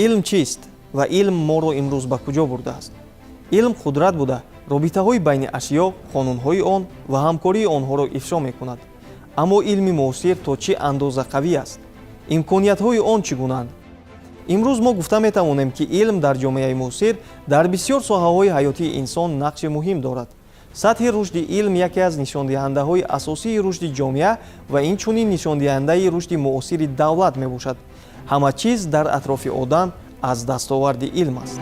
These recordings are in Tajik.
Илм чист ва илм моро имрӯз ба куҷо бурдааст? Илм қудрат буда, робитаҳои байни ашё, қонунҳои он ва ҳамкории онҳоро ифшо мекунад. Аммо илми муосир то чӣ андоза қавӣ аст? Имкониятҳои он чӣ гунаанд? Имрӯз мо гуфта метавонем, ки илм дар ҷомеаи муосир дар бисёр соҳаҳои ҳаётии инсон нақши муҳим дорад. Сатҳи рушди илм яке аз нишондиҳандаҳои асосии рушди ҷомеа ва инчунин нишондиҳандаи рушди муосири давлат мебошад. Ҳама чиз дар атрофи одам аз дастоварди илм аст.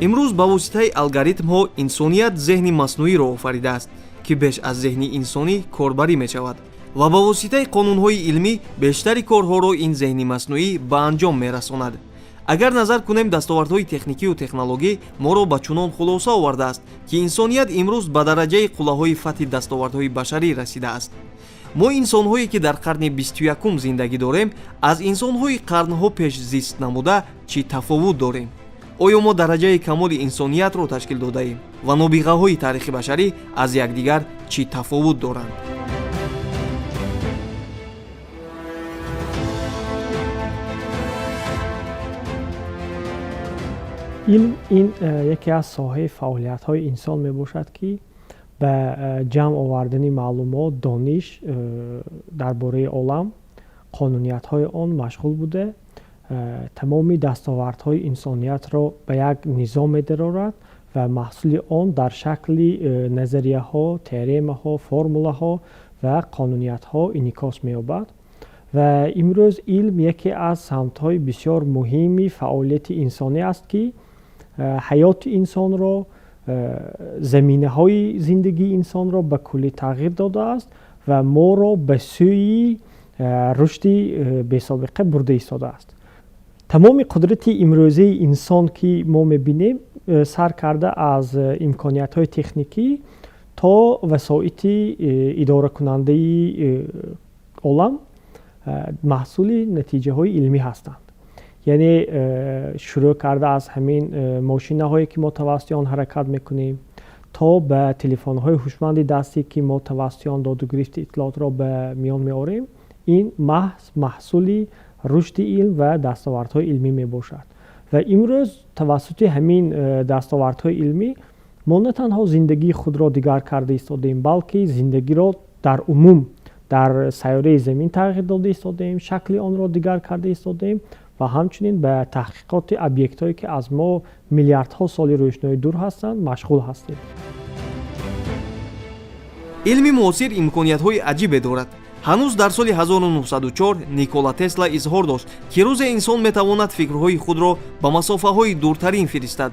Имрӯз ба воситаи алгоритмҳо инсоният зеҳни маснуиро офаридааст, ки беш аз зеҳни инсонӣ корбарӣ мешавад, ва ба воситаи қонунҳои илмӣ бештари корҳоро ин зеҳни маснуӣ ба анҷом мерасонад. Агар назар кунем, дастовардҳои техникию технологӣ моро ба чунон хулоса овардааст, ки инсоният имрӯз ба дараҷаи қуллаҳои фатҳи дастовардҳои башарӣ расидааст. Мо, инсонҳое ки дар қарни 21-ум зиндагӣ дорем, аз инсонҳои қарнҳо пеш зист намуда чӣ тафовут дорем? Оё мо дараҷаи камоли инсониятро ташкил додаем ва нобиғаҳои таърихи башарӣ аз якдигар чӣ тафовут доранд? Илм ин яке аз соҳаи фаъолиятҳои инсон мебошад, ки ба ҷамъ овардани маълумот, дониш дар бораи олам, қонуниятҳои он машғул буда, тамоми дастовардҳои инсониятро ба як низом медарорад ва маҳсули он дар шакли назарияҳо, теоремаҳо, формулаҳо ва қонуниятҳо инъикос меёбад. Ва имрӯз илм яке аз самтҳои бисёр муҳими фаъолияти инсонӣ аст, ки ҳаёти инсонро, заминаҳои зиндагии инсонро ба куллӣ тағйир додааст ва моро ба сӯи рушди бесобиқа бурда истодааст. Тамоми қудрати имрӯзаи инсон, ки мо мебинем, сар карда аз имкониятҳои техникӣ то васоити идоракунандаи олам, маҳсули натиҷаҳои илмӣ ҳастанд. Яъне шурӯъ карда аз ҳамин мошинаҳое, ки мо тавассути он ҳаракат мекунем, то ба телефонҳои ҳушманди дастӣ, ки мо тавассути он додугирифти иттилоотро ба миён меорем, ин маҳз маҳсули рушди илм ва дастовардҳои илмӣ мебошад. Ва имрӯз тавассути ҳамин дастовардҳои илмӣ мо на танҳо зиндагии худро дигар карда истодаем, балки зиндагиро дар умум дар сайёраи Замин тағйир дода истодаем, шакли онро дигар карда истодаем ва ҳамчунин ба таҳқиқоти объектҳое, ки аз мо миллиардҳо соли рӯшноӣ дур ҳастанд, машғул ҳастем. Илми муосир имкониятҳои аҷибе дорад. Ҳанӯз дар соли 1904 Никола Тесла изҳор дошт, ки рӯзе инсон метавонад фикрҳои худро ба масофаҳои дуртарин фиристад.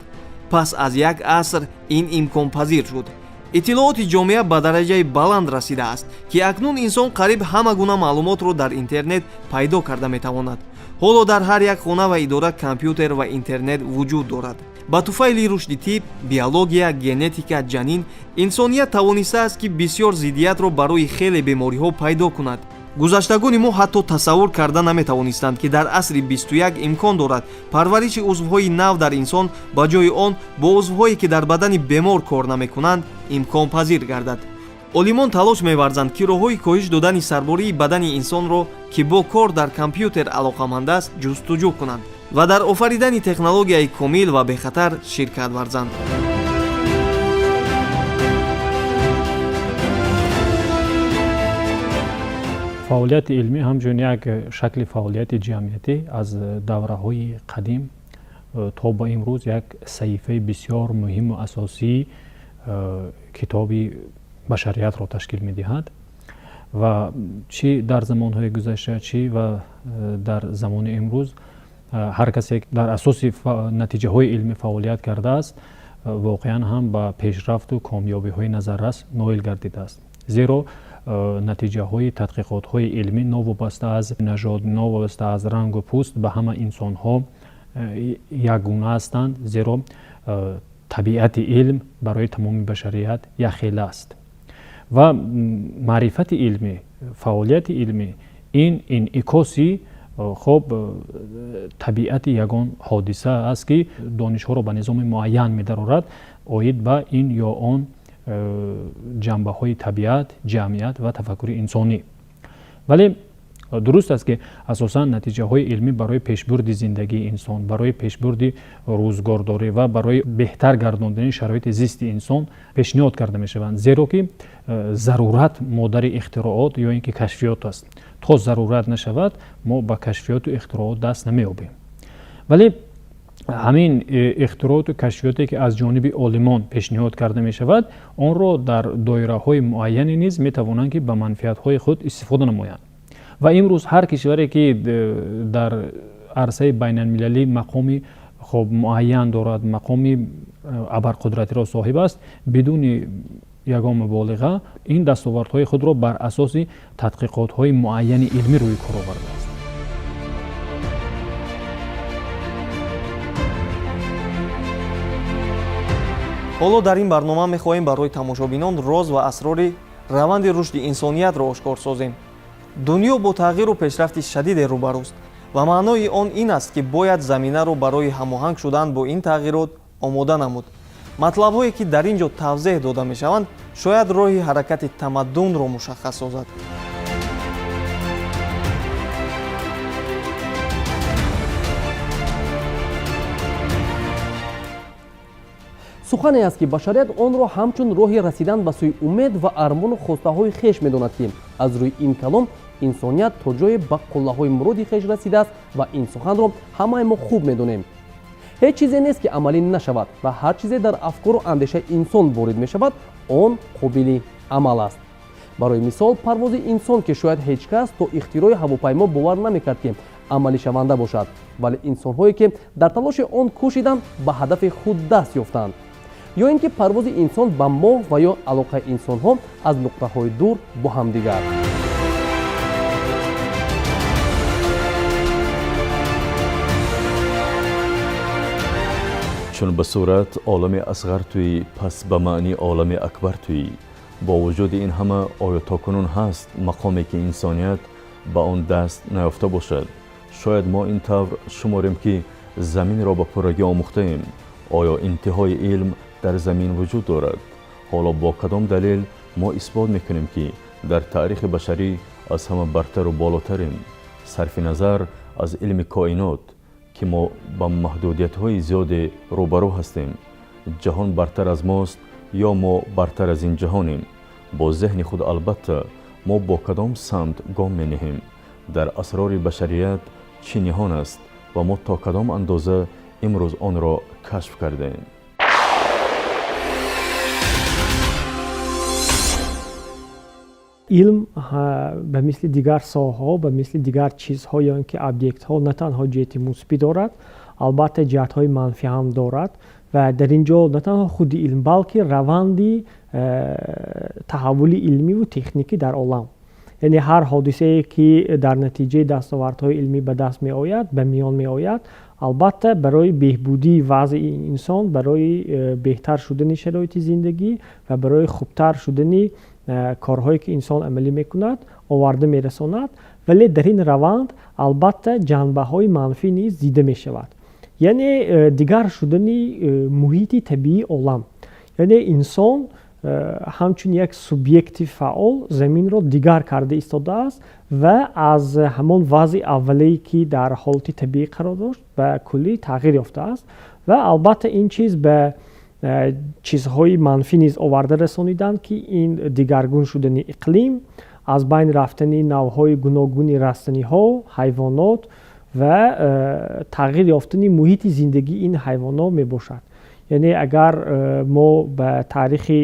Пас аз як аср ин имконпазир шуд. Иттилооти ҷомеа ба дараҷаи баланд расидааст, ки акнун инсон қариб ҳама гуна маълумотро дар интернет пайдо карда метавонад. Ҳоло дар ҳар як хона ва идора компютер ва интернет вуҷуд дорад. Ба туфайли рушди тиб, биология, генетика, ҷанин инсоният тавонистааст, ки бисёр зиддиятро барои хеле бемориҳо пайдо кунад. Гузаштагони мо ҳатто тасаввур карда наметавонистанд, ки дар асри 21 имкон дорад парвариши узвҳои нав дар инсон ба ҷои он бо узвҳое, ки дар бадани бемор кор намекунанд, имконпазир гардад. Олимон талош меварзанд, ки роҳҳои коҳиш додани сарбории бадани инсонро, ки бо кор дар компютер алоқаманд аст, ҷустуҷӯ кунанд ва дар офаридани технологияи комил ва бехатар ширкат варзанд. Фаъолияти илмӣ ҳамчун як шакли фаъолияти ҷамъиятӣ аз давраҳои қадим то ба имрӯз як саҳифаи бисёр муҳиму асосии китоби башариятро ташкил медиҳад ва чӣ дар замонҳои гузашта, чӣ ва дар замони имрӯз ҳар касе дар асоси натиҷаҳои илмӣ фаъолият кардааст, воқеан ҳам ба пешрафту комёбиҳои назаррас ноил гардидааст, зеро натиҷаҳои тадқиқотҳои илмӣ новобаста аз нажод, новобаста аз рангу пӯст ба ҳама инсонҳо якгуна ҳастанд, зеро табиати илм барои тамоми башарият якхела аст. Ва маърифати илмӣ, фаъолияти илмӣ ин инъикоси хоб табиати ягон ҳодиса аст, ки донишҳоро ба низоми муайян медарорад оид ба ин ё он. ҷанбаҳои табиат, ҷамъият ва тафаккури инсонӣ. Вале дуруст аст, ки асосан натиҷаҳои илмӣ барои пешбурди зиндагии инсон, барои пешбурди рӯзгордорӣ ва барои беҳтар гардондани шароити зисти инсон пешниҳод карда мешаванд, зеро ки зарурат модари ихтироот ё ин ки кашфиёт аст. То зарурат нашавад, мо ба кашфиёту ихтироот даст намеёбем. Вале ҳамин ихтирооту кашфиёте, ки аз ҷониби олимон пешниҳод карда мешавад, онро дар доираҳои муайяне низ метавонанд, ки ба манфиатҳои худ истифода намоянд. Ва имрӯз ҳар кишваре, ки дар арсаи байналмилалӣ мақоми хоб муайян дорад, мақоми абарқудратиро соҳиб аст, бидуни ягон муболиға ин дастовардҳои худро бар асоси тадқиқотҳои муайяни илмӣ рӯи кор овардааст. Ҳоло дар ин барнома мехоҳем барои тамошобинон роз ва асрори раванди рушди инсониятро ошкор созем. Дунё бо тағйиру пешрафти шадиде рӯбарӯст ва маънои он ин аст, ки бояд заминаро барои ҳамоҳанг шудан бо ин тағйирот омода намуд. Матлабҳое, ки дар ин ҷо тавзеҳ дода мешаванд, шояд роҳи ҳаракати тамаддунро мушаххас созад. Сухане аст, ки башарият онро ҳамчун роҳи расидан ба сӯи умед ва армону хостаҳои хеш медонад, ки аз рӯи ин калом инсоният то ҷое ба қуллаҳои муроди хеш расидааст. Ва ин суханро ҳамаи мо хуб медонем. Ҳеҷ чизе нест, ки амалӣ нашавад ва ҳар чизе дар афкору андешаи инсон ворид мешавад, он қобили амал аст. Барои мисол, парвози инсон, ки шояд ҳеҷ кас то ихтирои ҳавопаймо бовар намекард, ки амалишаванда бошад, вале инсонҳое, ки дар талоши он кӯшиданд, ба ҳадафи худ даст ёфтанд. Ё ин ки парвози инсон ба моҳ ва ё алоқаи инсонҳо аз нуқтаҳои дур бо ҳамдигар. Чун ба сурат олами асғар туӣ, пас ба маънӣ олами акбар туӣ. Бо вуҷуди ин ҳама, оё то кунун ҳаст мақоме, ки инсоният ба он даст наёфта бошад? Шояд мо ин тавр шуморем, ки заминро ба пуррагӣ омӯхтаем. Оё интиҳои илм дар замин вуҷуд дорад? Ҳоло бо кадом далел мо исбот мекунем, ки дар таърихи башарӣ аз ҳама бартару болотарем, сарфи назар аз илми коинот, ки мо ба маҳдудиятҳои зиёде рӯбарӯ ҳастем? Ҷаҳон бартар аз мост ё мо бартар аз ин ҷаҳонем? Бо зеҳни худ, албатта, мо бо кадом самт гом менеҳем? Дар асрори башарият чӣ ниҳон аст ва мо то кадом андоза имрӯз онро кашф кардаем? Илм ба мисли дигар соҳаҳо, ба мисли дигар чизҳо ё ин ки объектҳо на танҳо ҷиҳати мусбӣ дорад, албатта ҷиҳатҳои манфӣ ҳам дорад. Ва дар ин ҷо на танҳо худи илм, балки раванди таҳаввули илмиву техникӣ дар олам, яъне ҳар ҳодисае, ки дар натиҷаи дастовардҳои илмӣ ба даст меояд, ба миён меояд, албатта барои беҳбудии вазъи инсон, барои беҳтар шудани шароити зиндагӣ ва барои хубтар шудани корҳое, ки инсон амалӣ мекунад, оварда мерасонад. Вале дар ин раванд албатта ҷанбаҳои манфӣ низ дида мешавад, яъне дигар шудани муҳити табиии олам, яъне инсон ҳамчун як субъекти фаъол заминро дигар карда истодааст ва аз ҳамон вазъи аввалие, ки дар ҳолати табиӣ қарор дошт, ба куллӣ тағйир ёфтааст. Ва албатта ин чиз ба чизҳои манфӣ низ оварда расониданд, ки ин дигаргун шудани иқлим, аз байн рафтани навъҳои гуногуни растаниҳо, ҳайвонот ва тағйир ёфтани муҳити зиндагии ин ҳайвонот мебошад. Яъне агар мо ба таърихи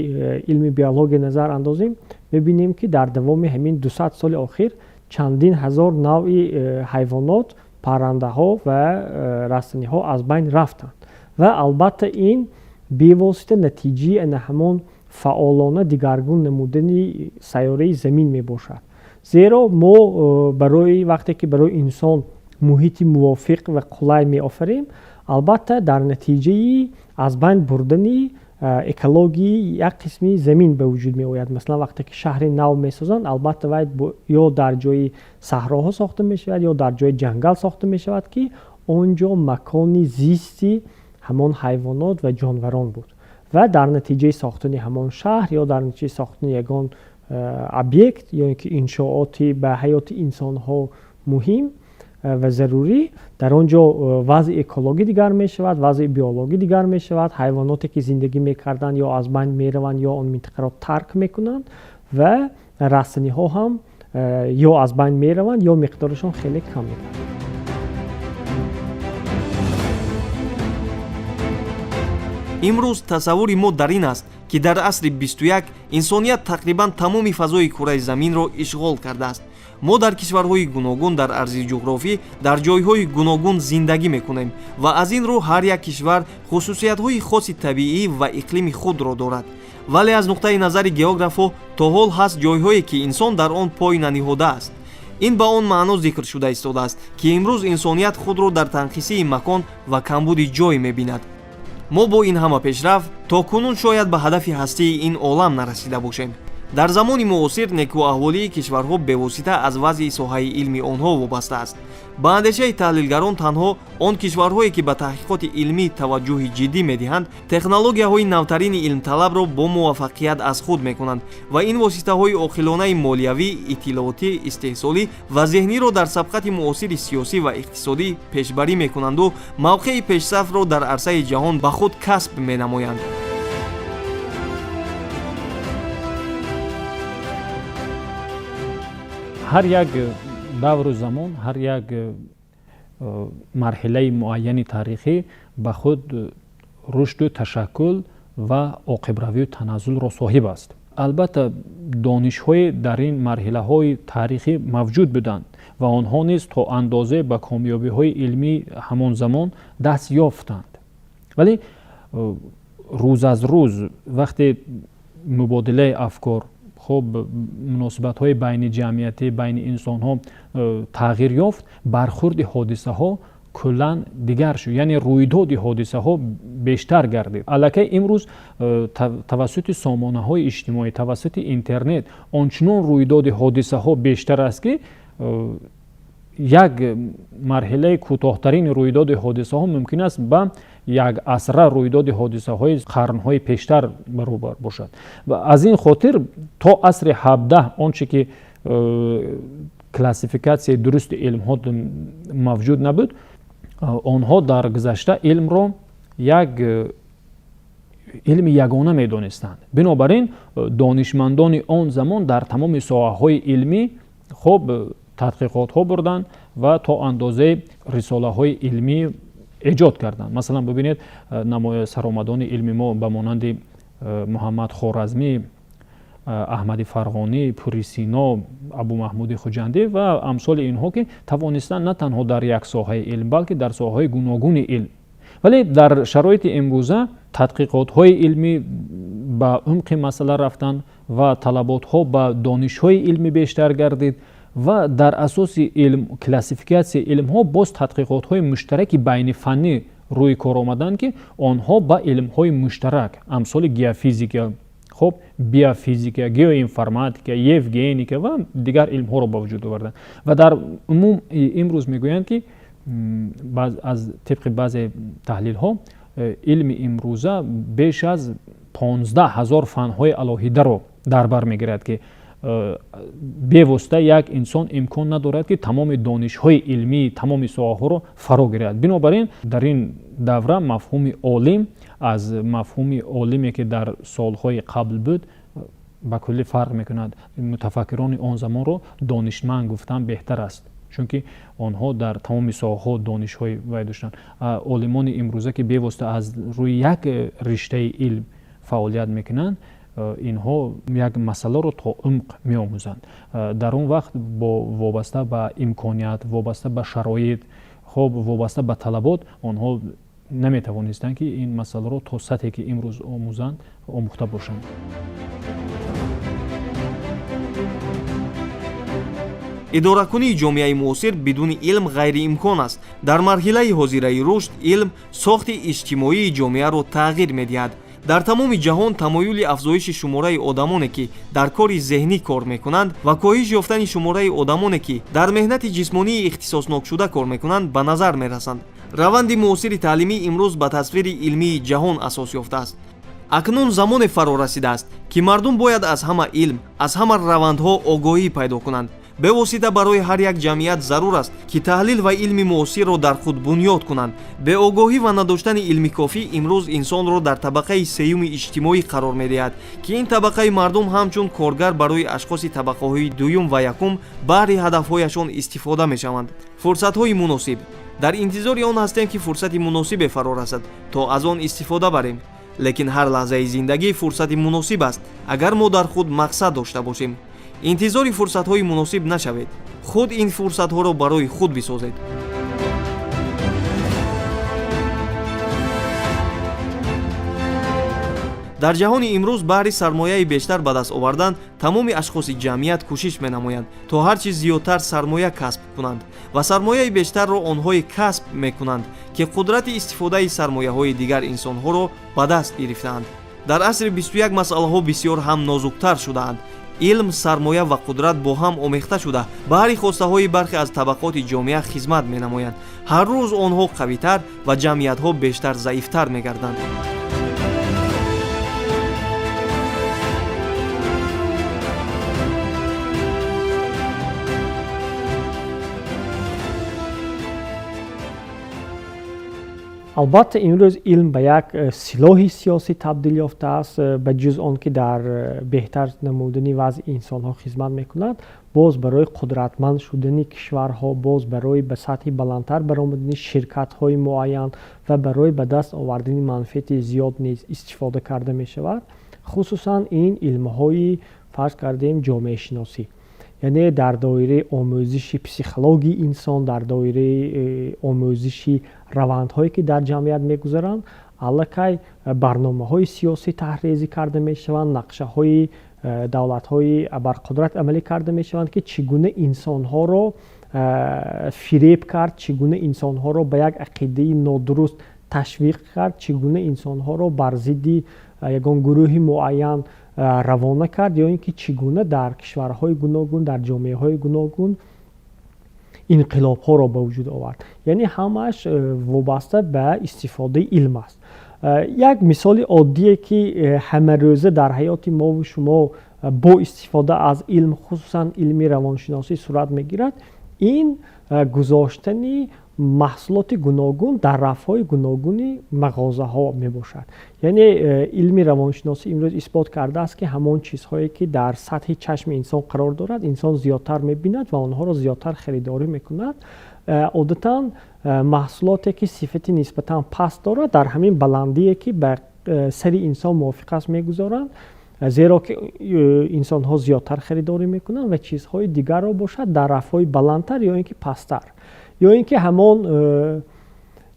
илми биология назар андозем, мебинем, ки дар давоми ҳамин 200 соли охир чандин ҳазор навъи ҳайвонот, паррандаҳо ва растаниҳо аз байн рафтанд. Ва албатта ин бевосита натиҷаи ана ҳамон фаъолона дигаргун намудани сайёраи замин мебошад. Зеро мо барои вақте ки барои инсон муҳити мувофиқ ва қулай меофарем, албатта дар натиҷаи аз байн бурдани экологии як қисми замин ба вуҷуд меояд. Масалан, вақте ки шаҳри нав месозанд, албатта вай ё дар ҷои саҳроҳо сохта мешавад, ё дар ҷои ҷангал сохта мешавад, ки он ҷо макони зисти ҳамон ҳайвонот ва ҷонварон буд. Ва дар натиҷаи сохтани ҳамон шаҳр ё дар натиҷаи сохтани ягон объект ё ин ки иншооти ба ҳаёти инсонҳо муҳим ва зарурӣ, дар он ҷо вазъи экологӣ дигар мешавад, вазъи биологӣ дигар мешавад. Ҳайвоноте ки зиндагӣ мекарданд, ё аз байн мераванд, ё он минтақаро тарк мекунанд ва растаниҳо ҳам ё аз байн мераванд, ё миқдорашон хеле кам мегардад. Имрӯз тасаввури мо дар ин аст, ки дар асри 21 инсоният тақрибан тамоми фазои кураи заминро ишғол кардааст. Мо дар кишварҳои гуногун, дар арзи ҷуғрофӣ дар ҷойҳои гуногун зиндагӣ мекунем ва аз ин рӯ ҳар як кишвар хусусиятҳои хоси табиӣ ва иқлими худро дорад. Вале аз нуқтаи назари географҳо то ҳол ҳаст ҷойҳое, ки инсон дар он пой наниҳодааст. Ин ба он маъно зикр шуда истодааст, ки имрӯз инсоният худро дар танқисии макон ва камбуди ҷой мебинад. Мо бо ин ҳама пешрафт то кунун шояд ба ҳадафи ҳастии ин олам нарасида бошем. Дар замони муосир некӯаҳволии кишварҳо бевосита аз вазъи соҳаи илми онҳо вобаста аст. Ба андешаи таҳлилгарон, танҳо он кишварҳое, ки ба таҳқиқоти илмӣ таваҷҷӯҳи ҷиддӣ медиҳанд, технологияҳои навтарини илмталабро бо муваффақият аз худ мекунанд ва ин воситаҳои оқилонаи молиявӣ, иттилоотӣ, истеҳсолӣ ва зеҳниро дар сабқати муосири сиёсӣ ва иқтисодӣ пешбарӣ мекунанду мавқеи пешсафро дар арсаи ҷаҳон ба худ касб менамоянд. Ҳар як давру замон, ҳар як марҳилаи муайяни таърихӣ ба худ рушду ташаккул ва оқибравию таназзулро соҳиб аст. Албатта, донишҳое дар ин марҳилаҳои таърихӣ мавҷуд буданд ва онҳо низ то андозе ба комёбиҳои илмии ҳамон замон даст ёфтанд. Вале рӯз аз рӯз вақте мубодилаи афкор, хуб, муносибатҳои байни ҷамъиятӣ, байни инсонҳо тағйир ёфт, бархурди ҳодисаҳо куллан дигар шуд, яъне рӯйдоди ҳодисаҳо бештар гардид. Аллакай имрӯз тавассути сомонаҳои иҷтимоӣ, тавассути интернет ончунон рӯйдоди ҳодисаҳо бештар аст, ки як марҳилаи кӯтоҳтарини рӯйдоди ҳодисаҳо мумкин аст ба як асра рӯйдоди ҳодисаҳои қарнҳои пештар баробар бошад. Ва аз ин хотир то асри 17 он че ки классификатсияи дурусти илмҳо мавҷуд набуд, онҳо дар гузашта илмро як илми ягона медонистанд. Бинобар ин донишмандони он замон дар тамоми соҳаҳои илмӣ, хуб, тадқиқотҳо бурданд ва то андозаи рисолаҳои илмӣ эҷод карданд. Масалан, бибинед, саромадони илми мо ба монанди Муҳаммад Хоразмӣ, Аҳмади Фарғонӣ, Пури Сино, Абумаҳмуди Хуҷандӣ ва амсоли инҳо, ки тавонистанд на танҳо дар як соҳаи илм, балки дар соҳаҳои гуногуни илм. Вале дар шароити имрӯза тадқиқотҳои илмӣ ба умқи масъала рафтанд ва талаботҳо ба донишҳои илмӣ бештар гардид ва дар асоси илм, классификатсияи илмҳо боз тадқиқотҳои муштараки байнифаннӣ рӯи кор омаданд, ки онҳо ба илмҳои муштарак амсоли геофизика, хуб, биофизика, геоинформатика, евгеника ва дигар илмҳоро ба вуҷуд оварданд. Ва дар умум имрӯз мегӯянд, ки аз тибқи баъзе таҳлилҳо илми имрӯза беш аз 15 000 фанҳои алоҳидаро дар бар мегирад, ки бевосита як инсон имкон надорад, ки тамоми донишҳои илмии тамоми соҳаҳоро фаро гирад. Бинобар ин дар ин давра мафҳуми олим аз мафҳуми олиме, ки дар солҳои қабл буд, ба куллӣ фарқ мекунад. Мутафаккирони он замонро донишманд гуфтан беҳтар аст, чунки онҳо дар тамоми соҳаҳо донишҳои вай доштанд. Олимони имрӯза, ки бевосита аз рӯи як риштаи илм фаъолият мекунанд, инҳо як масъаларо то умқ меомӯзанд. Дар он вақт бо вобаста ба имконият, вобаста ба шароит, хуб, вобаста ба талабот онҳо наметавонистанд, ки ин масъаларо то сатҳе, ки имрӯз омӯзанд, омӯхта бошанд. Идоракунии ҷомеаи муосир бидуни илм ғайриимкон аст. Дар марҳилаи ҳозираи рушд илм сохти иҷтимоии ҷомеаро тағйир медиҳад. Дар тамоми ҷаҳон тамоюли афзоиши шумораи одамоне, ки дар кори зеҳнӣ кор мекунанд, ва коҳиш ёфтани шумораи одамоне, ки дар меҳнати ҷисмонии ихтисоснокшуда кор мекунанд, ба назар мерасанд. Раванди муосири таълимӣ имрӯз ба тасвири илмии ҷаҳон асос ёфтааст. Акнун замоне фаро расидааст, ки мардум бояд аз ҳама илм, аз ҳама равандҳо огоҳӣ пайдо кунанд. Бевосита барои ҳар як ҷамъият зарур аст, ки таҳлил ва илми муосирро дар худ бунёд кунанд. Беогоҳӣ ва надоштани илми кофӣ имрӯз инсонро дар табақаи сеюми иҷтимоӣ қарор медиҳад, ки ин табақаи мардум ҳамчун коргар барои ашхоси табақаҳои дуюм ва якум баҳри ҳадафҳояшон истифода мешаванд. Фурсатҳои муносиб. Дар интизори он ҳастем, ки фурсати муносибе фаро расад, то аз он истифода барем. Лекин ҳар лаҳзаи зиндагӣ фурсати муносиб аст, агар мо дар худ мақсад дошта бошем. Интизори фурсатҳои муносиб нашавед, худ ин фурсатҳоро барои худ бисозед. Дар ҷаҳони имрӯз баҳри сармояи бештар ба даст овардан тамоми ашхоси ҷамъият кӯшиш менамоянд, то ҳар чиз зиёдтар сармоя касб кунанд, ва сармояи бештарро онҳое касб мекунанд, ки қудрати истифодаи сармояҳои дигар инсонҳоро ба даст гирифтаанд. Дар асри 21 масъалаҳо бисёр ҳам нозуктар шудаанд. Илм, сармоя ва қудрат бо ҳам омехта шуда, баҳри хостаҳои бархе аз табақоти ҷомеа хизмат менамоянд. Ҳар рӯз онҳо қавитар ва ҷамъиятҳо бештар заифтар мегарданд. Албатта, имрӯз илм ба як силоҳи сиёсӣ табдил ёфтааст. Ба ҷуз он ки дар беҳтар намудани вазъи инсонҳо хизмат мекунад, боз барои қудратманд шудани кишварҳо, боз барои ба сатҳи баландтар баромадани ширкатҳои муайян ва барои ба даст овардани манфиати зиёд низ истифода карда мешавад. Хусусан ин илмҳои, фарз кардем, ҷомеашиносӣ, яъне дар доираи омӯзиши психологияи инсон, дар доираи омӯзиши равандҳое, ки дар ҷамъият мегузаранд, аллакай барномаҳои сиёсӣ таҳрезӣ карда мешаванд, нақшаҳои давлатҳои абарқудрат амалӣ карда мешаванд, ки чӣ гуна инсонҳоро фиреб кард, чӣ гуна инсонҳоро ба як ақидаи нодуруст ташвиқ кард, чӣ гуна инсонҳоро бар зидди ягон гурӯҳи муайян равона кард, ё ин ки чӣ гуна дар кишварҳои гуногун, дар ҷомеаҳои гуногун инқилобҳоро ба вуҷуд овард. Яъне ҳамааш вобаста ба истифодаи илм аст. Як мисоли оддие, ки ҳамарӯза дар ҳаёти мову шумо бо истифода аз илм, хусусан илми равоншиносӣ, сурат мегирад, ин гузоштани маҳсулоти гуногун дар рафҳои гуногуни мағозаҳо мебошад. Яъне илми равоншиносӣ имрӯз исбот кардааст, ки ҳамон чизҳое, ки дар сатҳи чашми инсон қарор дорад, инсон зиёдтар мебинад ва онҳоро зиёдтар харидорӣ мекунад. Одатан маҳсулоте, ки сифати нисбатан паст дорад, дар ҳамин баландие, ки ба сари инсон мувофиқ аст, мегузоранд, зеро ки инсонҳо зиёдтар харидорӣ мекунанд, ва чизҳои дигарро бошад дар рафҳои баландтар ё ин ки пасттар, ё ин ки ҳамон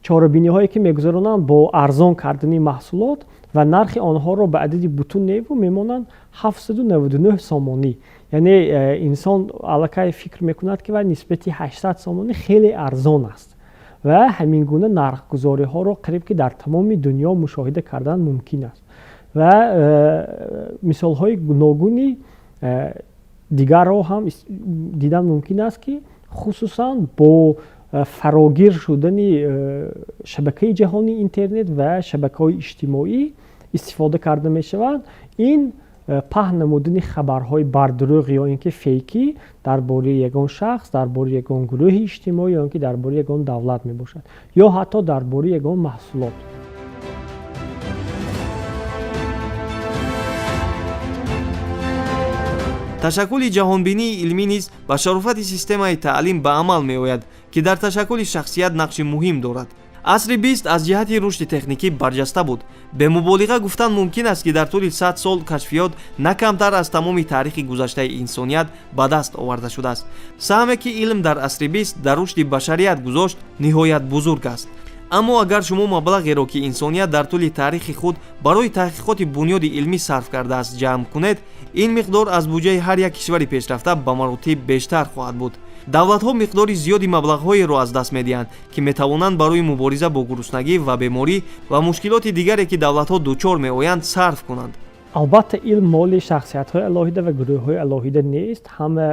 чорабиниҳое, ки мегузаронанд бо арзон кардани маҳсулот ва нархи онҳоро ба адади бутун неву мемонанд 799 сомонӣ. Яъне инсон аллакай фикр мекунад, ки вай нисбати 800 сомонӣ хеле арзон аст. Ва ҳамин гуна нархгузориҳоро қариб ки дар тамоми дунё мушоҳида кардан мумкин аст ва мисолҳои гуногуни дигарро ҳам дидан мумкин аст, ки хусусан бо фарогир шудани шабакаи ҷаҳонии интернет ва шабакаҳои иҷтимоӣ истифода карда мешавад. Ин паҳн намудани хабарҳои бардурӯғ ё ин ки фейкӣ дар бораи ягон шахс, дар бораи ягон гурӯҳи иҷтимоӣ ё ин ки дар бораи ягон давлат мебошад, ё ҳатто дар бораи ягон маҳсулот. Ташаккули ҷаҳонбинии илмӣ низ ба шарофати системаи таълим ба амал меояд, ки дар ташаккули шахсият нақши муҳим дорад. Асри 20 аз ҷиҳати рушди техникӣ барҷаста буд. Бемуболиға гуфтан мумкин аст, ки дар тӯли 100 сол кашфиёт на камтар аз тамоми таърихи гузаштаи инсоният ба даст оварда шудааст. Саҳме, ки илм дар асри 20 дар рушди башарият гузошт, ниҳоят бузург аст. Аммо агар шумо маблағеро, ки инсоният дар тӯли таърихи худ барои таҳқиқоти бунёди илмӣ сарф кардааст, ҷамъ кунед, ин миқдор аз буҷаи ҳар як кишвари пешрафта ба маротиб бештар хоҳад буд. Давлатҳо миқдори зиёди маблағҳоеро аз даст медиҳанд, ки метавонанд барои мубориза бо гуруснагӣ ва беморӣ ва мушкилоти дигаре, ки давлатҳо дучор меоянд, сарф кунанд. Албатта, илм моли шахсиятҳои алоҳида ва гурӯҳҳои алоҳида нест. Ҳама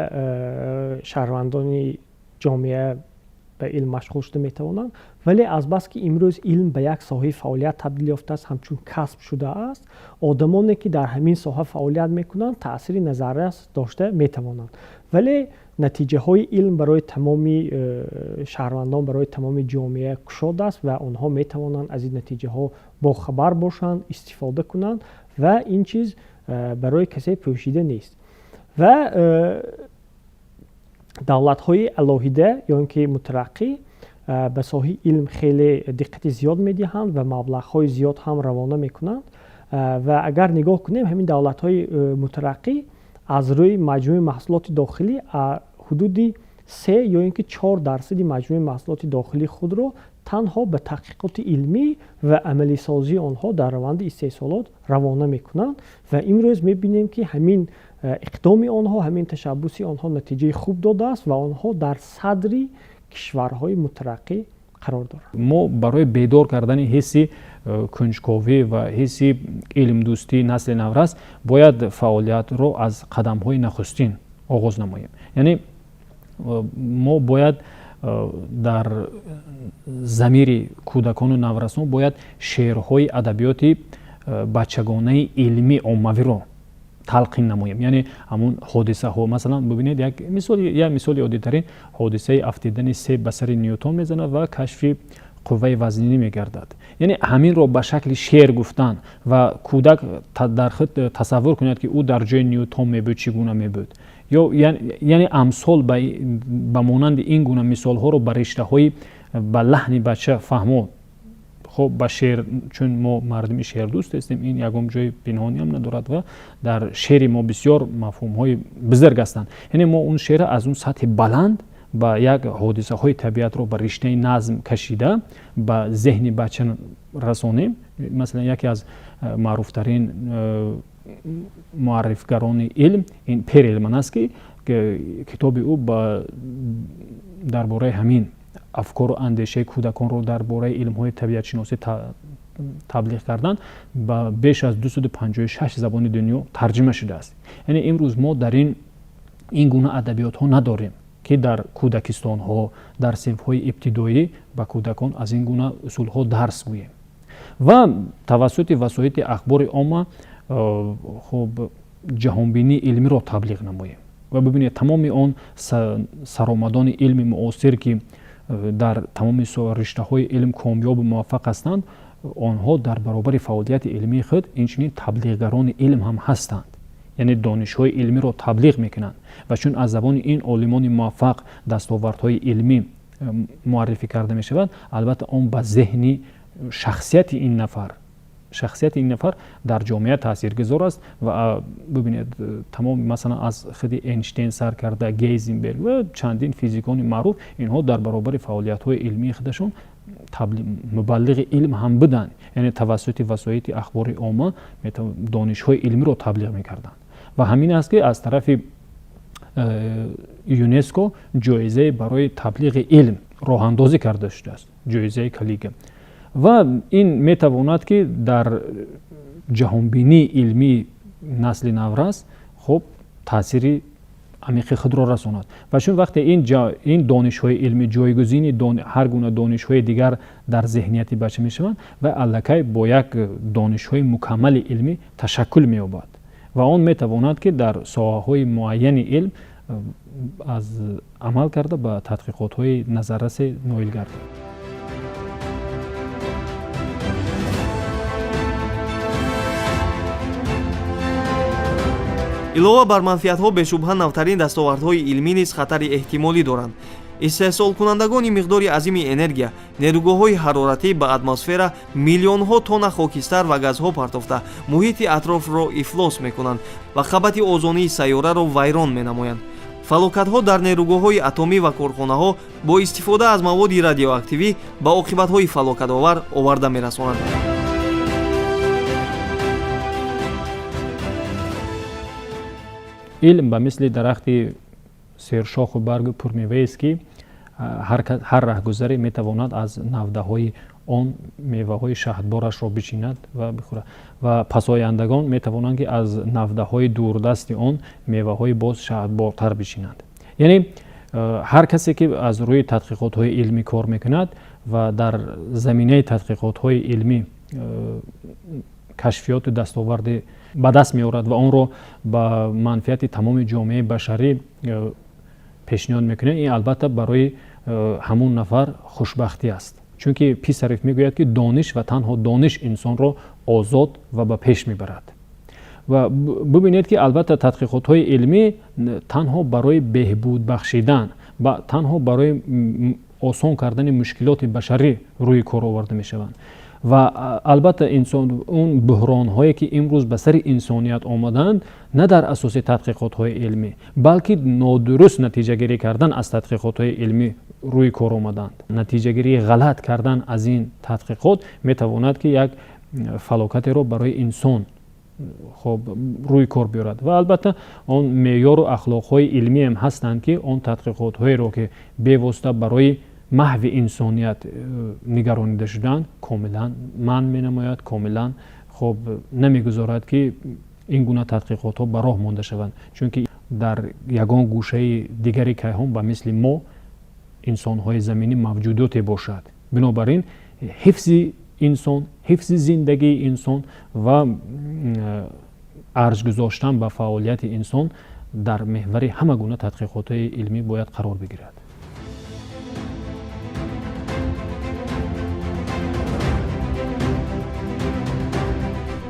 шаҳрвандони ҷомеа Ба илм машғул шуда метавонанд, вале азбаски имрӯз илм ба як соҳаи фаъолият табдил ёфтааст, ҳамчун касб шудааст, одамоне ки дар ҳамин соҳа фаъолият мекунанд, таъсири назаррас дошта метавонанд. Вале натиҷаҳои илм барои тамоми шаҳрвандон, барои тамоми ҷомеа кушод аст ва онҳо метавонанд аз ин натиҷаҳо бохабар бошанд, истифода кунанд ва ин чиз барои касе пӯшида нест. Ва давлатҳои алоҳида ё ин ки мутараққӣ ба соҳаи илм хеле диққати зиёд медиҳанд ва маблағҳои зиёд ҳам равона мекунанд. Ва агар нигоҳ кунем, ҳамин давлатҳои мутараққӣ аз рӯи маҷмӯи маҳсулоти дохилӣ ҳудуди 3 ё ин ки 4% маҷмӯи маҳсулоти дохилии худро танҳо ба таҳқиқоти илмӣ ва амалисозии онҳо дар раванди истеҳсолот равона мекунанд. Ва имрӯз мебинем, ки ҳамин иқдоми онҳо, ҳамин ташаббуси онҳо натиҷаи хуб додааст ва онҳо дар садри кишварҳои мутараққӣ қарор доранд. Мо барои бедор кардани ҳисси кунҷковӣ ва ҳисси илмдӯстии насли наврас бояд фаъолиятро аз қадамҳои нахустин оғоз намоем. Яъне мо бояд дар замири кӯдакону наврасон бояд шеърҳои адабиёти бачагонаи илмӣ оммавиро талқин намоем. Яъне ҳамун ҳодисаҳо, масалан, бубинед, як мисоли оддитарин: ҳодисаи афтидани себ ба сари Ньютон мезанад ва кашфи қувваи вазнинӣ мегардад. Яъне ҳаминро ба шакли шеър гуфтан ва кӯдак дар худ тасаввур кунад, ки ӯ дар ҷои Ньютон мебуд, чӣ гуна мебуд, ё яъне амсол ба монанди ин гуна мисолҳоро ба риштаҳои ба лаҳни бача фаҳмо. Хоб, ба шеър, чун мо мардуми шеърдӯст ҳастем, ин ягон ҷои пинҳониам надорад ва дар шеъри мо бисёр мафҳумҳои бузург ҳастанд. Яъне мо он шеъра аз он сатҳи баланд ба як ҳодисаҳои табиатро ба риштаи назм кашида ба зеҳни бача расонем. Масалан, яке аз маъруфтарин муаррифгарони илм ин Перелман аст, ки китоби ӯ дар бораи ҳамин афкору андешаи кӯдаконро дар бораи илмҳои табиатшиносӣ таблиғ кардан ба беш аз 256 забони дунё тарҷима шудааст. Яъне имрӯз мо дар ин гуна адабиётҳо надорем, ки дар кӯдакистонҳо, дар синфҳои ибтидоӣ ба кӯдакон аз ин гуна усулҳо дарс гӯем ва тавассути васоити ахбори омма хуб ҷаҳонбинии илмиро таблиғ намоем. Ва бибинед, тамоми он саромадони илми муосир, ки дар тамоми риштаҳои илм комёбу муваффақ ҳастанд, онҳо дар баробари фаъолияти илмии худ инчунин таблиғгарони илм ҳам ҳастанд, яъне донишҳои илмиро таблиғ мекунанд. Ва чун аз забони ин олимони муваффақ дастовардҳои илмӣ муаррифӣ карда мешавад, албатта, он ба зеҳни шахсияти ин нафар дар ҷомеа таъсиргузор аст. Ва бибинед, тамоми, масалан, аз худи Эйнштейн сар карда, Гейзенберг ва чандин физикони маъруф, инҳо дар баробари фаъолиятҳои илмии худашон мубаллиғи илм ҳам буданд, яъне тавассути васоити ахбори омма донишҳои илмиро таблиғ мекарданд. Ва ҳамин аст, ки аз тарафи ЮНЕСКО ҷоизае барои таблиғи илм роҳандозӣ карда шудааст, ҷоизаи Калига. Ва ин метавонад, ки дар ҷаҳонбинии илмии насли наврас хуб таъсири амиқи худро расонад. Ва чун вақте ин донишҳои илмӣ ҷойгузини ҳар гуна донишҳои дигар дар зеҳнияти бача мешаванд ва аллакай бо як донишҳои мукаммали илмӣ ташаккул меёбад ва он метавонад, ки дар соҳаҳои муайяни илм аз амал карда ба тадқиқотҳои назаррасе ноил гардад. Илова бар манфиатҳо, бешубҳа, навтарин дастовардҳои илмӣ низ хатари эҳтимолӣ доранд. Истеҳсолкунандагони миқдори азими энергия, нерӯгоҳҳои ҳароратӣ ба атмосфера миллионҳо тонна хокистар ва газҳо партофта, муҳити атрофро ифлос мекунанд ва қабати озонии сайёраро вайрон менамоянд. Фалокатҳо дар нерӯгоҳҳои атомӣ ва корхонаҳо бо истифода аз маводи радиоактивӣ ба оқибатҳои фалокатовар оварда мерасонанд. Илм ба мисли дарахти сершоху баргу пурмеваест, ки ҳар раҳгузаре метавонад аз навдаҳои он меваҳои шаҳдборашро бичинад ва бихӯрад, ва пасояндагон метавонанд, ки аз навдаҳои дурдасти он меваҳои боз шаҳдбортар бичинанд. Яъне Ҳар касе ки аз рӯи тадқиқотҳои илмӣ кор мекунад ва дар заминаи тадқиқотҳои илмӣ кашфиёту дастоварде ба даст меорад ва онро ба манфиати тамоми ҷомеаи башарӣ пешниҳод мекунад, ин албатта барои ҳамун нафар хушбахтӣ аст. Чунки Писарев мегӯяд, ки дониш ва танҳо дониш инсонро озод ва ба пеш мебарад. Ва бубинед, ки албатта тадқиқотҳои илмӣ танҳо барои беҳбуд бахшидан, танҳо барои осон кардани мушкилоти башарӣ рӯи кор оварда мешаванд. Ва албатта инсон он буҳронҳое ки имрӯз ба сари инсоният омаданд, на дар асоси тадқиқотҳои илмӣ, балки нодуруст натиҷагирӣ кардан аз тадқиқотҳои илмӣ рӯи кор омаданд. Натиҷагирии ғалат кардан аз ин тадқиқот метавонад, ки як фалокатеро барои инсон хоб рӯи кор биёрад. Ва албатта он меъёру ахлоқҳои илмиам ҳастанд, ки он тадқиқотҳоеро, ки бевосита барои маҳви инсоният нигаронида шудаанд, комилан манъ менамояд, комилан хоб намегузорад, ки ин гуна тадқиқотҳо ба роҳ монда шаванд. Чунки дар ягон гӯшаи дигари кайҳон ба мисли мо инсонҳои заминӣ мавҷудоте бошад. Бинобар ин ҳифзи инсон, ҳифзи зиндагии инсон ва арҷ гузоштан ба фаъолияти инсон дар меҳвари ҳама гуна тадқиқотҳои илмӣ бояд қарор бигирад.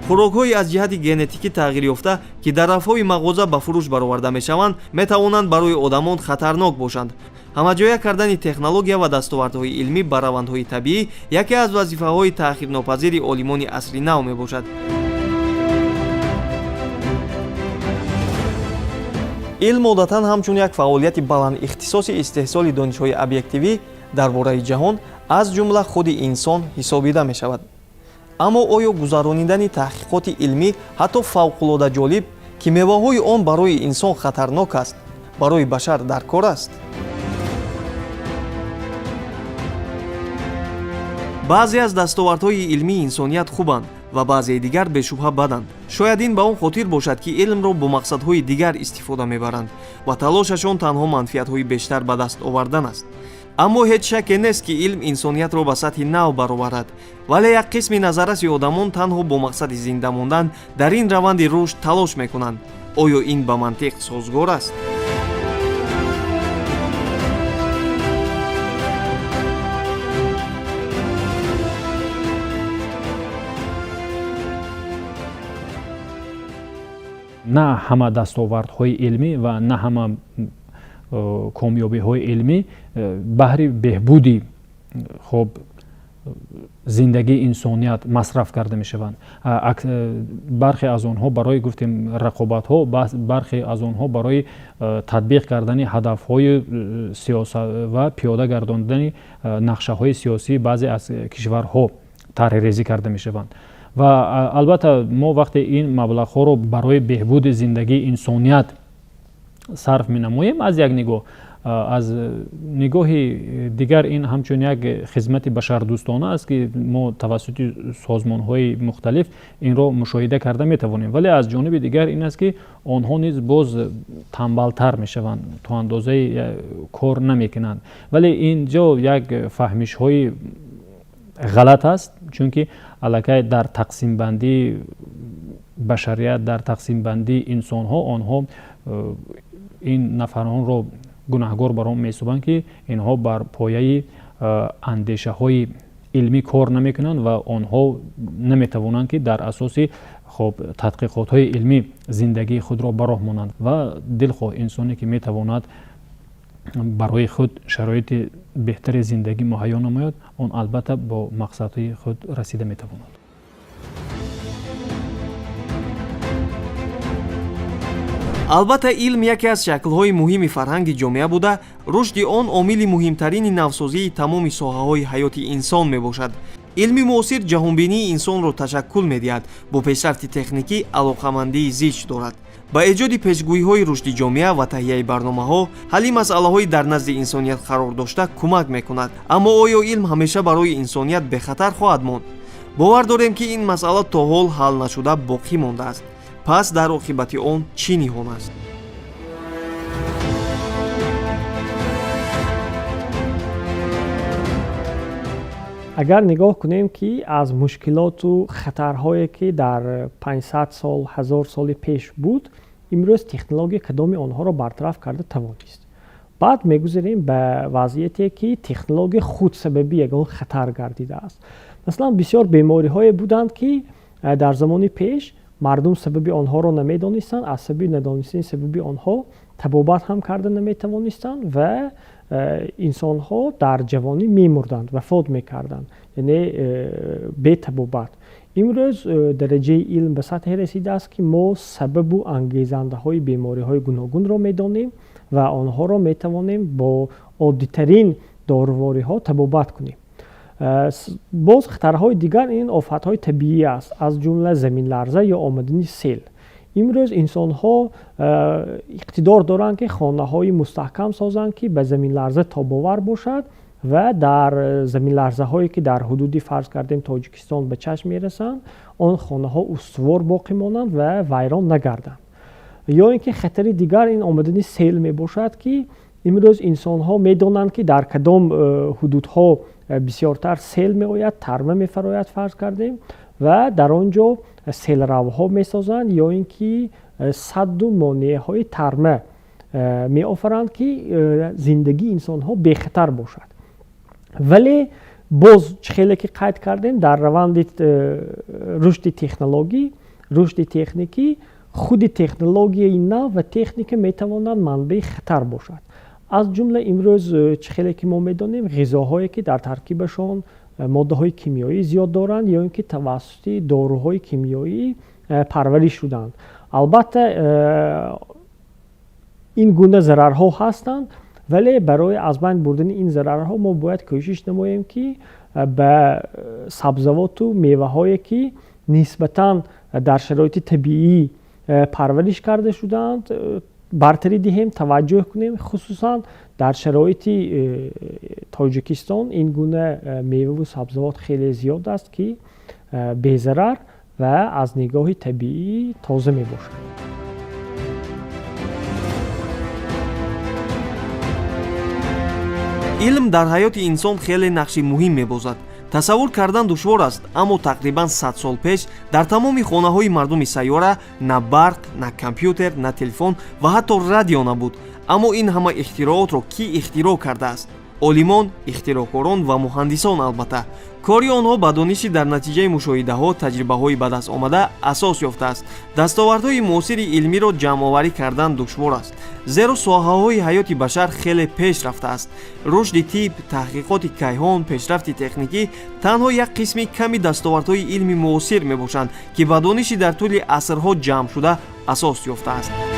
Хӯрокҳои аз ҷиҳати генетикӣ тағйирёфта, ки дар рафҳои мағоза ба фурӯш бароварда мешаванд, метавонанд барои одамон хатарнок бошанд. Ҳамаҷоя кардани технология ва дастовардҳои илмӣ ба равандҳои табиӣ яке аз вазифаҳои таъхирнопазири олимони асри нав мебошад. Илм одатан ҳамчун як фаъолияти баландихтисоси истеҳсоли донишҳои объективӣ дар бораи ҷаҳон, аз ҷумла худи инсон, ҳисобида мешавад. Аммо оё гузаронидани таҳқиқоти илмӣ, ҳатто фавқулода ҷолиб, ки меваҳои он барои инсон хатарнок аст, барои башар дар кор аст? Баъзе аз дастовардҳои илмии инсоният хубанд ва баъзеи дигар бешубҳа баданд. Шояд ин ба он хотир бошад, ки илмро бо мақсадҳои дигар истифода мебаранд ва талошашон танҳо манфиатҳои бештар ба даст овардан аст. Аммо ҳеҷ шакке нест, ки илм инсониятро ба сатҳи нав бароварад, вале як қисми назарраси одамон танҳо бо мақсади зинда мондан дар ин раванди рушд талош мекунанд. Оё ин ба мантиқ созгор аст? На ҳама дастовардҳои илмӣ ва на ҳама комёбиҳои илмӣ баҳри беҳбуди хоб зиндагии инсоният масраф карда мешаванд. Бархе аз онҳо барои, гуфтем, рақобатҳо, бархе аз онҳо барои татбиқ кардани ҳадафҳои сиёсат ва пиёда гардондани нақшаҳои сиёсии баъзе аз кишварҳо тарҳрезӣ карда мешаванд. Ва албатта мо вақте ин маблағҳоро барои беҳбуди зиндагии инсоният сарф менамоем, аз як нигоҳ, аз нигоҳи дигар ин ҳамчун як хизмати башардӯстона аст, ки мо тавассути созмонҳои мухталиф инро мушоҳида карда метавонем. Вале аз ҷониби дигар ин аст, ки онҳо низ боз тамбалтар мешаванд, то андозаи кор намекунанд. Вале ин ҷо як фаҳмишҳои ғалат аст, чунки аллакай дар тақсимбандии башарият, дар тақсимбандии инсонҳо онҳо ин нафаронро гунаҳгор бар он меҳисобанд, ки инҳо бар пояи андешаҳои илмӣ кор намекунанд ва онҳо наметавонанд, ки дар асоси хоб тадқиқотҳои илмӣ зиндагии худро ба роҳ монанд. Ва дилхоҳ инсоне, ки метавонад барои худ шароити беҳтари зиндагӣ муҳайё намояд, он албатта бо мақсадҳои худ расида метавонад. Албатта, илм яке аз шаклҳои муҳими фарҳанги ҷомеа буда, рушди он омили муҳимтарини навсозии тамоми соҳаҳои ҳаёти инсон мебошад. Илми муосир ҷаҳонбинии инсонро ташаккул медиҳад, бо пешрафти техникӣ алоқамандии зич дорад, ба эҷоди пешгӯиҳои рушди ҷомеа ва таҳияи барномаҳо, ҳалли масъалаҳои дар назди инсоният қарор дошта кӯмак мекунад. Аммо оё илм ҳамеша барои инсоният бехатар хоҳад монд? Бовар дорем, ки ин масъала то ҳол ҳал нашуда боқӣ мондааст. Пас дар оқибати он чӣ ниҳон аст? Агар нигоҳ кунем, ки аз мушкилоту хатарҳое, ки дар 500 сол, 1000 соли пеш буд, имрӯз технология кадоми онҳоро бартараф карда тавонист. Баъд мегузарем ба вазъияте, ки технология худ сабаби ягон хатар гардидааст. Масалан, бисёр бемориҳое буданд, ки дар замони пеш мардум сабаби онҳоро намедонистанд, аз сабаби надонистани сабаби онҳо табобат ҳам карда наметавонистанд ва инсонҳо дар ҷавонӣ мемурданд, вафот мекарданд, яъне бетабобат. Имрӯз дараҷаи илм ба сатҳе расидааст, ки мо сабабу ангезандаҳои бемориҳои гуногунро медонем ва онҳоро метавонем бо оддитарин дорувориҳо табобат кунем. Боз хатарҳои дигар ин офатҳои табиӣ аст, аз ҷумла заминларза ё омадани сел. Имрӯз инсонҳо иқтидор доранд, ки хонаҳои мустаҳкам созанд, ки ба заминларза тобовар бошад ва дар заминларзаҳое, ки дар ҳудуди, фарз кардем, Тоҷикистон ба чашм мерасанд, он хонаҳо устувор боқӣ монанд ва вайрон нагарданд. Ё ин ки хатари дигар ин омадани сел мебошад, ки имрӯз инсонҳо медонанд, ки дар кадом ҳудудҳо бисёртар сел меояд, тарма мефарояд, фарз кардем, ва дар он ҷо селравҳо месозанд ё ин ки садду монеаҳои тарма меофаранд, ки зиндагии инсонҳо бехатар бошад. Вале боз, чӣ хеле ки қайд кардем, дар раванди рушди технологӣ, рушди техникӣ, худи технологияи нав ва техника метавонад манбаи хатар бошад. Аз ҷумла имрӯз, чӣ хеле ки мо медонем, ғизоҳое, ки дар таркибашон моддаҳои кимиёӣ зиёд доранд ё ин ки тавассути доруҳои кимиёӣ парвариш шуданд, албатта, ин гуна зарарҳо ҳастанд, вале барои аз байн бурдани ин зарарҳо мо бояд кӯшиш намоем, ки ба сабзавоту меваҳое, ки нисбатан дар шароити табиӣ парвариш карда шудаанд, бартарӣ диҳем, таваҷҷӯҳ кунем. Хусусан дар шароити Тоҷикистон ин гуна меваву сабзавот хеле зиёд аст, ки безарар ва аз нигоҳи табиӣ тоза мебошад. Илм дар ҳаёти инсон хеле нақши муҳим мебозад. Тасаввур кардан душвор аст, аммо тақрибан 100 сол пеш дар тамоми хонаҳои мардуми сайёра на барқ, на компютер, на телефон ва ҳатто радио набуд. Аммо ин ҳама ихтироотро кӣ ихтироъ кардааст? Олимон, ихтироъкорон ва муҳандисон. Албатта, кори онҳо ба дониши дар натиҷаи мушоҳидаҳо, таҷрибаҳои ба даст омада асос ёфтааст. Дастовардҳои муосири илмиро ҷамъоварӣ кардан душвор аст, зеро соҳаҳои ҳаёти башар хеле пеш рафтааст. Рушди тиб, таҳқиқоти кайҳон, пешрафти техникӣ танҳо як қисми ками дастовардҳои илми муосир мебошанд, ки ба дониши дар тӯли асрҳо ҷамъшуда асос ёфтааст.